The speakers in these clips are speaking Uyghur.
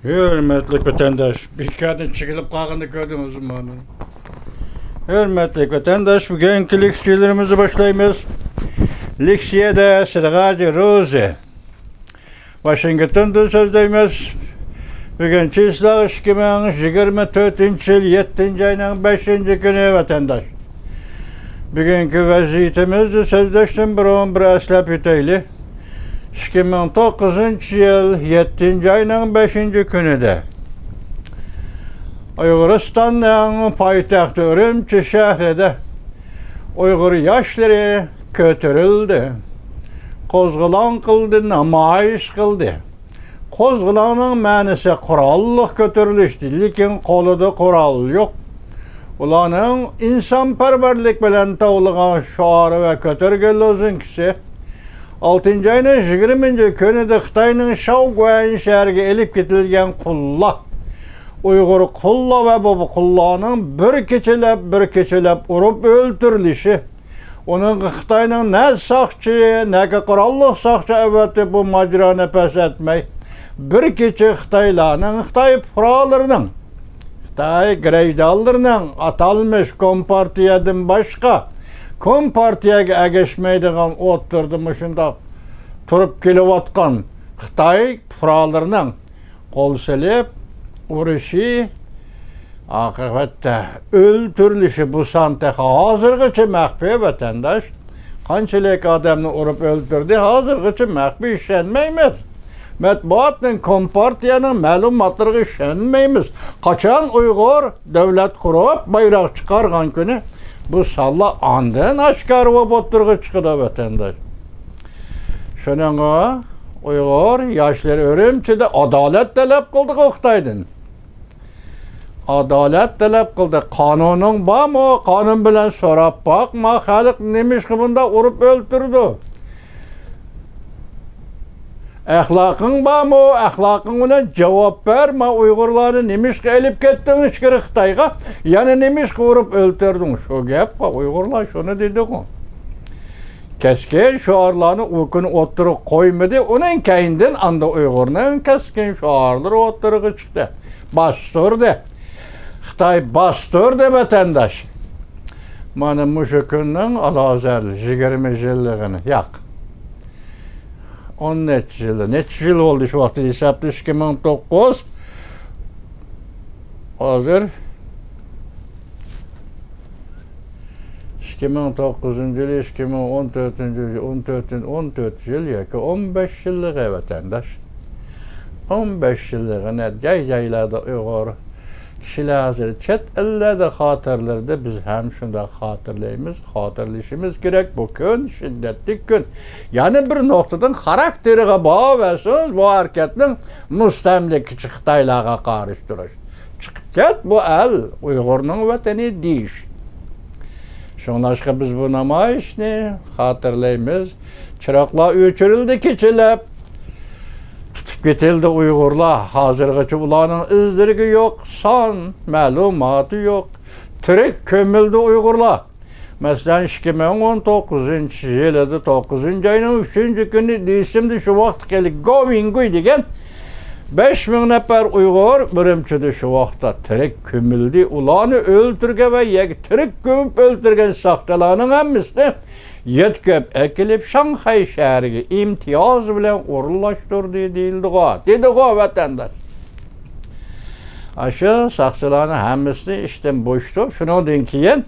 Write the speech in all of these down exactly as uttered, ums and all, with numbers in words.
ھۆرمەتلىك ۋەتەنداش، بىكاردىن چېكىلىپ قالغىنىنى كۆردىڭىزمۇ مانا؟ ھۆرمەتلىك ۋەتەنداش، بۈگۈنكى لېكسىيەلىرىمىزنى باشلايمىز. لېكسىيەدە سىرغاجى روزى. ۋاشىنگتوندىن سۆزلەيمىز. بۈگۈن چىسلا ئىككى مىڭ يىگىرمە تۆتىنچى يىل يەتتىنچى ئاينىڭ بەشىنچى كۈنى، ۋەتەنداش. بۈگۈنكى ۋەزىيىتىمىزنى سۆزلەشتىن بۇرۇن بىر ئەسلەپ ئۆتەيلى. ئىككى مىڭ توققۇزىنچى يىل يەتتىنچى ئاينىڭ بەشىنچى كۈنىدە ئۇيغۇرىستاننىڭ پايتەختى ئۈرۈمچى شەھىرىدە ئۇيغۇر ياشلىرى كۆتۈرۈلدى، قوزغىلاڭ قىلدى، نامايىش قىلدى. قوزغىلاڭنىڭ مەنىسى قوراللىق كۆتۈرۈلۈشتى، لېكىن قولىدا قورال يوق. ئۇلارنىڭ ئىنسانپەرۋەرلىك بىلەن تاۋلىغان شوئارى ۋە كۆتۈرگەن لوزۇنكىسى، ئالتىنچى ئاينىڭ يىگىرمىنچى كۈنىدە خىتاينىڭ شاۋگۈەن شەھىرىگە ئېلىپ كېتىلگەن قۇللار، ئۇيغۇر قۇللار ۋە بۇ قۇللارنىڭ بىر كېچىلەپ، بىر كېچىلەپ ئۇرۇپ ئۆلتۈرۈلۈشى، ئۇنىڭغا خىتاينىڭ نە ساقچى، نەگە قوراللىق ساقچى ئەۋەتتى، بۇ ماجىرانى پەس ئەتمەي، بىر كېچە خىتايلارنىڭ، خىتاي پۇقرالىرىنىڭ، خىتاي گىرەجدانلىرىنىڭ ئاتالمىش كومپارتىيەدىن باشقا، كومپارتىيەگە ئەگەشمەيدىغان ئوتتۇرىدا مۇشۇنداق تۇرۇپ كېلىۋاتقان خىتاي پۇقرالىرىنىڭ قول سېلىپ ئۇرۇشى، ئاقىۋەتتە ئۆلتۈرۈلۈشى، بۇ سان تېخى ھازىرغىچە مەخپىي، ۋەتەنداش. قانچىلىك ئادەمنى ئۇرۇپ ئۆلتۈردى، ھازىرغىچە مەخپىي، ئىشەنمەيمىز. مەتبۇئاتنىڭ، كومپارتىيەنىڭ مەلۇماتلىرىغا ئىشەنمەيمىز. قاچان ئۇيغۇر دۆلەت قۇرۇپ، بايراق چىقارغان كۈنى، بۇ سانلار ئاندىن ئاشكارا بولۇپ ئوتتۇرىغا چىقىدۇ، ۋەتەنداش. شۇنىڭغا ئۇيغۇر ياشلىرى ئۈرۈمچىدە ئادالەت تەلەپ قىلدىغۇ خىتايدىن. ئادالەت تەلەپ قىلدى. قانۇنۇڭ بارمۇ؟ قانۇن بىلەن سوراپ باقما، خەلق نېمىشقا بۇنداق ئۇرۇپ ئۆلتۈرىدۇ؟ ئەخلاقىڭ بارمۇ؟ ئەخلاقىڭ بىلەن جاۋاب بەر. ما ئۇيغۇرلارنى نېمىشقا ئېلىپ كەتتىڭ ئىچكىرى خىتايغا؟ يەنە نېمىشقا ئۇرۇپ ئۆلتۈردۈڭ؟ شۇ گەپقۇ، ئۇيغۇرلار شۇنى دېدىغۇ. كەسكىن شوئارلارنى ئۇ كۈنى ئوتتۇرىغا قويمىدى. ئۇنىڭ كەينىدىن ئاندا ئۇيغۇرنىڭ كەسكىن شوئارلىرى ئوتتۇرىغا چىقتى. باستۇردى. خىتاي باستۇردى، ۋەتەنداش. مانا مۇشۇ كۈننىڭ ئالاھازەل يىگىرمە يىللىقىنى، ياق، ئون نەچچە يىل، نەچچە يىل بولدى شۇ ۋاقىتتا ھېسابلىسا، ئىككى مىڭ توققۇز، ھازىر ئىككى مىڭ توققۇزىنچى يىل، ئىككى مىڭ ئون تۆتىنچى يىل، ئون تۆتىنچى، ئون تۆت يىل ياكى ئون بەش يىللىقى، ۋەتەنداش. ئون بەش يىللىقىنى جاي-جايلاردا ئۇيغۇر كىشىلەر ھازىر چەت ئەللەردە خاتىرىلىرىدە، بىز ھەم شۇنداق خاتىرىلەيمىز، خاتىرىلىشىمىز كېرەك. بۇ كۈن شىددەتلىك كۈن. يەنە بىر نۇقتىدىن خاراكتېرىغا باغلىۋەرسىڭىز، بۇ ھەرىكەتنىڭ مۇستەملىكىچى خىتايلارغا قارشى تۇرۇش. چىقىپ كەت، بۇ ئەل ئۇيغۇرنىڭ ۋەتىنى دېيىش. شۇڭلاشقا بىز بۇ نامايىشنى خاتىرىلەيمىز. چىراغلار ئۆچۈرۈلدى كېچىلەپ. تۇتۇپ كېتىلدى ئۇيغۇرلار. ھازىرغىچە ئۇلارنىڭ ئىزلىرىگە يوق، سان مەلۇماتى يوق. تىرىك كۆمۈلدى ئۇيغۇرلار. مەسىلەن، ئىككى مىڭ ئون توققۇزىنچى يىلىدا توققۇزىنچى ئاينىڭ ئۈچىنچى كۈنى دېسىمدە شۇ ۋاقىتتا كېلىپ گوۋىنگۇي دېگەن بەش مىڭ نەپەر ئۇيغۇر ئۈرۈمچىدە شۇ ۋاقىتتا تىرىك كۆمۈلدى. ئۇلارنى ئۆلتۈرگەن ۋە يەرگە تىرىك كۆمۈپ ئۆلتۈرگەن ساقچىلارنىڭ ھەممىسىنى يۆتكەپ ئەكېلىپ، شاڭخەي شەھىرىگە ئىمتىياز بىلەن ئورۇنلاشتۇردى دېيىلدىغۇ، دېدىغۇ ۋەتەنداش. ئاشۇ ساقچىلارنىڭ ھەممىسىنى ئىشتىن بوشىتىپ، شۇنىڭدىن كېيىن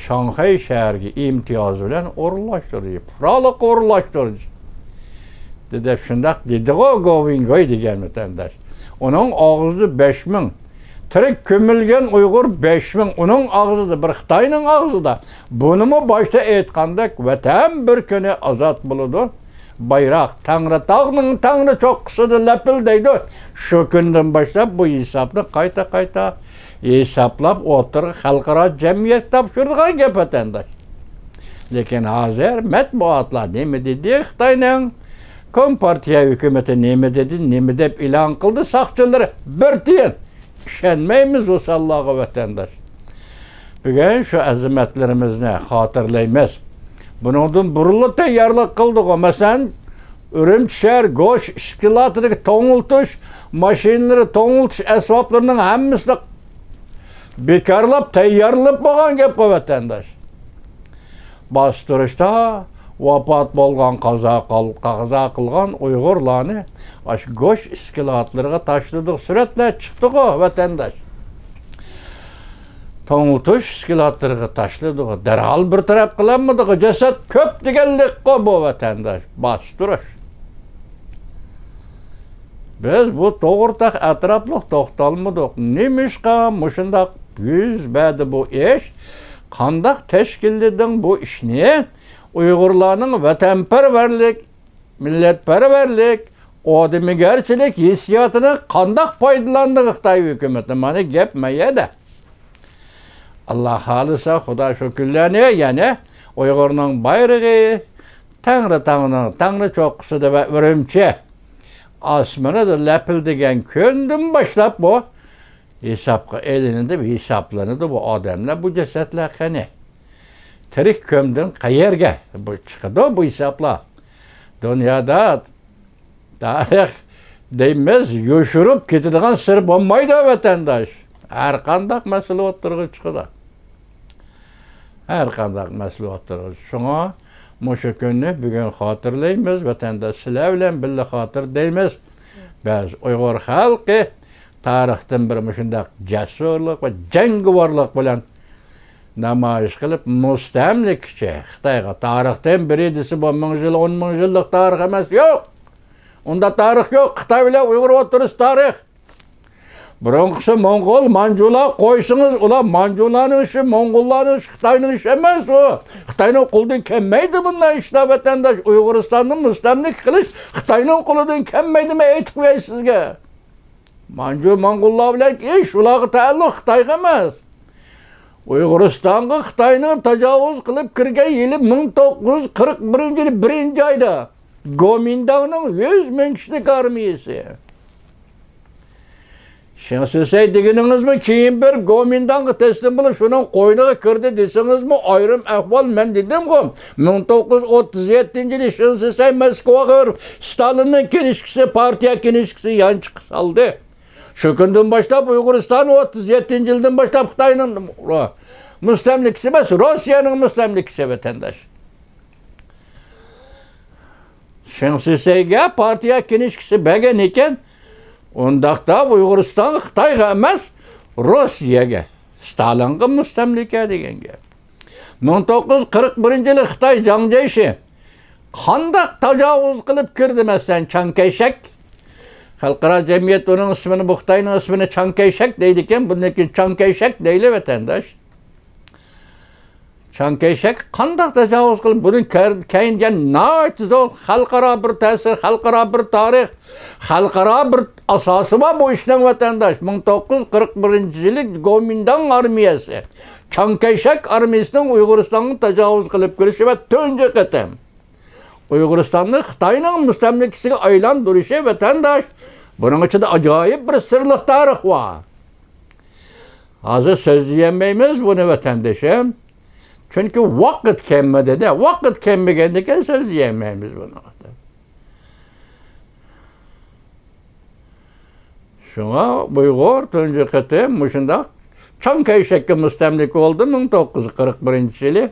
شاڭخەي شەھىرىگە ئىمتىياز بىلەن ئورۇنلاشتۇردى، پۇقرالىققا ئورۇنلاشتۇردى، دەپ شۇنداق دېدىغۇ گوۋىنگوي دېگەن ۋەتەنداش. ئۇنىڭ ئاغزىدا بەش مىڭ، تىرىك كۆمۈلگەن ئۇيغۇر بەش مىڭ، ئۇنىڭ ئاغزىدا، بىر خىتاينىڭ ئاغزىدا. بۇنىمۇ باشتا ئېيتقاندەك، ۋەتەن بىر كۈنى ئازاد بولىدۇ. بايراق تەڭرىتاغنىڭ تەڭرى چوققىسىدا لەپىلدەيدۇ. شۇ كۈندىن باشلاپ بۇ ھېسابنى قايتا-قايتا ھېسابلاپ ئوتتۇرىغا خەلقئارا جەمئىيەت تاپشۇرىدىغان گەپ، ۋەتەنداش. لېكىن ھازىر مەتبۇئاتلار نېمە دېدى، خىتاينىڭ كومپارتىيە ھۆكۈمىتى نېمە دېدى، نېمە دەپ ئېلان قىلدى، ساقچىلىرى بىر تىيىن. ئىشەنمەيمىز ئۇ سانلارغا، ۋەتەنداش. بۈگۈن شۇ ئەزىمەتلىرىمىزنى خاتىرىلەيمىز. بۇنىڭدىن بۇرۇنلا تەييارلىق قىلدۇق. مەسىلەن، ئۈرۈمچى شەھەر گوش ئىسكىلاتىدىكى توڭلىتىش ماشىنىلىرى، توڭلىتىش ئەسۋابلىرىنىڭ ھەممىسىنى بىكارلاپ تەييارلىنىپ بولغان گەپقۇ، ۋەتەنداش. باستۇرۇشتا ۋاپات بولغان، قازا قىل-، قازا قىلغان ئۇيغۇرلارنى ئاشۇ گوش ئىسكىلاتلىرىغا تاشلىدۇق، سۈرەتلەر چىقتىغۇ، ۋەتەنداش. توڭلىتىش ئىسكىلاتلىرىغا تاشلىدۇق، دەرھال بىر تەرەپ قىلالمىدۇق. جەسەت كۆپ دېگەنلىكقۇ بۇ، ۋەتەنداش، باستۇرۇش. بىز بۇ توغرا تېخى ئەتراپلىق توختالمىدۇق. نېمىشقا مۇشۇنداق يۈز بەردى بۇ ئىش؟ قانداق تەشكىللىدىڭ بۇ ئىشنى؟ ئۇيغۇرلارنىڭ ۋەتەنپەرۋەرلىك، مىللەتپەرۋەرلىك، ئادىمىگەرچىلىك ھېسسىياتىنى قانداق پايدىلاندىڭ خىتاي ھۆكۈمىتى؟ مانا گەپ مايەدە. ئاللا خالىسا، خۇدا شۇ كۈنلەرنى يەنە ئۇيغۇرنىڭ بايرىقى، تەڭرى تاغنىڭ، تەڭرى چوققىسىدا ۋە ئۈرۈمچى ئاسمىنىدا لەپىلدىگەن كۈندىن باشلاپ بۇ ھېسابقا ئېلىنىدۇ، ھېسابلىنىدۇ بۇ ئادەملەر، بۇ جەسەتلەر قېنى؟ تىرىك كۆمدىن قەيەرگە بۇ چىقىدۇ بۇ ھېسابلار؟ دۇنيادا تارىخ دەيمىز، يوشۇرۇپ كېتىدىغان سىر بولمايدۇ، ۋەتەنداش. ھەر قانداق مەسىلە ئوتتۇرىغا چىقىدۇ. ھەر قانداق مەسىلە ئوتتۇرىغا. شۇڭا مۇشۇ كۈننى بۈگۈن خاتىرىلەيمىز، ۋەتەنداش، سىلەر بىلەن بىللە خاتىرىلەيمىز. بەزى ئۇيغۇر خەلقى تارىختىن بىر مۇشۇنداق جەسۇرلۇق ۋە جەڭگىۋارلىق بىلەن نامايىش قىلىپ، مۇستەملىكىچى خىتايغا، تارىختىن بىرى دېسە، بۇ مىڭ يىل، ئون مىڭ يىللىق تارىخ ئەمەس، يوق. ئۇنداق تارىخ يوق. خىتاي بىلەن ئۇيغۇر ئوتتۇرىسى تارىخ. بۇرۇنقىسى موڭغۇل، مانجۇلار قويسىڭىز، ئۇلار مانجۇلارنىڭ ئىشى، موڭغۇللارنىڭ ئىشى، خىتاينىڭ ئىشى ئەمەس ئۇ. خىتاينىڭ قولىدىن كەلمەيدۇ بۇنداق ئىشلار، ۋەتەنداش. ئۇيغۇرىستاننى مۇستەملىكە قىلىش خىتاينىڭ قولىدىن كەلمەيدۇ، مەن ئېيتىپ قوياي سىزگە. مانجۇ موڭغۇللار بىلەن ئىش، ئۇلارغا تەئەللۇق، خىتايغا ئەمەس. ئۇيغۇرىستانغا خىتاينىڭ تاجاۋۇز قىلىپ كىرگەن يىلى مىڭ توققۇز يۈز قىرىق بىرىنچى يىلى بىرىنچى ئايدا گومىنداڭنىڭ يۈز مىڭ كىشىلىك ئارمىيەسى. شېڭ شىسەي دېگىنىڭىزمۇ كېيىن بىر گومىنداڭغا تەسلىم بولۇپ، شۇنىڭ قوينىغا كىردى دېسىڭىزمۇ ئايرىم ئەھۋال. مەن دېدىمغۇ، مىڭ توققۇز يۈز ئوتتۇز يەتتىنچى يىلى شېڭ شىسەي مەسكوغا بېرىپ، ستالىننىڭ كىنىشكىسى، پارتىيە كىنىشكىسى يانچۇققا سالدى. شۇ كۈندىن باشلاپ ئۇيغۇرىستان، ئوتتۇز يەتتىنچى يىلدىن باشلاپ خىتاينىڭ مۇستەملىكىسى ئەمەس، روسىيەنىڭ مۇستەملىكىسى، ۋەتەنداش. شېڭ شىسەيگە پارتىيە كىنىشكىسى بەرگەن ئىكەن، ئۇنداقتا ئۇيغۇرىستانغا، خىتايغا ئەمەس، روسىيەگە، ستالىنغا مۇستەملىكە دېگەن گەپ. مىڭ توققۇز يۈز قىرىق بىرىنچى يىلى خىتاي جاڭ جيېشى قانداق تاجاۋۇز قىلىپ كىردى، مەسىلەن، چاڭ كەيشەك. خەلقئارا جەمئىيەت ئۇنىڭ ئىسمىنى، بۇ خىتاينىڭ ئىسمىنى چاڭ كەيشەك دەيدىكەن، بۇندىن كېيىن چاڭ كەيشەك دەيلى، ۋەتەنداش. چاڭ كەيشەك قانداق تاجاۋۇز قىلىپ، بۇنىڭ كەر-، كەينىگە ناھايىتى زور خەلقئارا بىر تەسىر، خەلقئارا بىر تارىخ، خەلقئارا بىر ئاساسى بار بۇ ئىشنىڭ، ۋەتەنداش. مىڭ توققۇز يۈز قىرىق بىرىنچى يىلى گومىنداڭ ئارمىيەسى، چاڭ كەيشەك ئارمىيەسىنىڭ ئۇيغۇرىستانغا تاجاۋۇز قىلىپ كىرىشى ۋە تۇنجى قېتىم ئۇيغۇرىستاننى خىتاينىڭ مۇستەملىكىسىگە ئايلاندۇرۇشى، ۋەتەنداش. بۇنىڭ ئىچىدە ئاجايىپ بىر سىرلىق تارىخ بار. ھازىر سۆزلىيەلمەيمىز بۇنى، ۋەتەندىشىم. چۈنكى ۋاقىت كەلمىدى-دە. ۋاقىت كەلمىگەندىكىن سۆزلىيەلمەيمىز بۇنى. شۇڭا ئۇيغۇر تۇنجى قېتىم مۇشۇنداق چاڭ كەيشەككە مۇستەملىكە بولدى مىڭ توققۇز يۈز قىرىق بىرىنچى يىلى.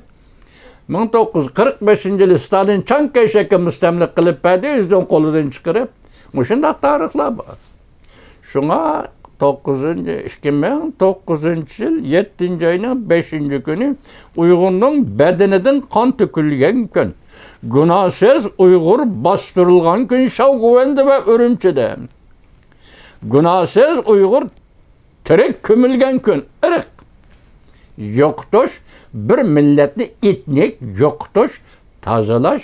مىڭ توققۇز يۈز قىرىق بەشىنچى يىلى ستالىن چاڭ كەيشەككە مۇستەملىكە قىلىپ بەردى، ئۆزىنىڭ قولىدىن چىقىرىپ. مۇشۇنداق تارىخلار بار. شۇڭا توققۇزىنچى، ئىككى مىڭ توققۇزىنچى يىل يەتتىنچى ئاينىڭ بەشىنچى كۈنى ئۇيغۇرنىڭ بەدىنىدىن قان تۆكۈلگەن كۈن. گۇناھسىز ئۇيغۇر باستۇرۇلغان كۈن شاۋگۈەندە ۋە ئۈرۈمچىدە. گۇناھسىز ئۇيغۇر تىرىك كۆمۈلگەن كۈن. ئىرق يوقىتىش، بىر مىللەتنى ئېتنىك يوقىتىش، تازىلاش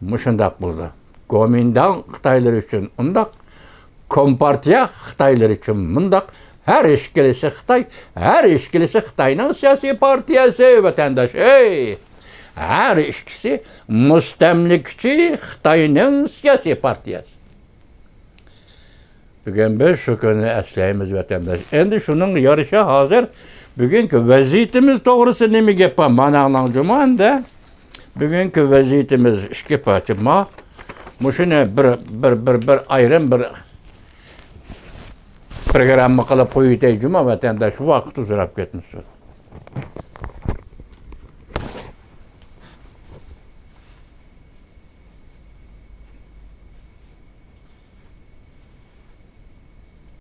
مۇشۇنداق بولىدۇ. گومىنداڭ خىتايلىرى ئۈچۈن ئۇنداق، كومپارتىيە خىتايلىرى ئۈچۈن مۇنداق. ھەر ئىككىلىسى خىتاي، ھەر ئىككىلىسى خىتاينىڭ سىياسىي پارتىيەسى، ۋەتەنداش. ئەي! ھەر ئىككىسى مۇستەملىكىچى خىتاينىڭ سىياسىي پارتىيەسى. بۈگۈن بىز شۇ كۈننى ئەسلەيمىز، ۋەتەنداش. ئەمدى شۇنىڭغا يارىشا ھازىر بۈگۈنكى ۋەزىيىتىمىز توغرىسىدا نېمە گەپ بار؟ مانا ئاڭلاڭ جۇمۇ ئەمدى. بۈگۈنكى ۋەزىيىتىمىز ئىككى پارچە. ما مۇشۇنى بىر، بىر، بىر، بىر ئايرىم بىر پروگرامما قىلىپ قويۇۋېتەي جۇمۇ، ۋەتەنداش ۋاقىت ئۇزىراپ كەتمىسۇن.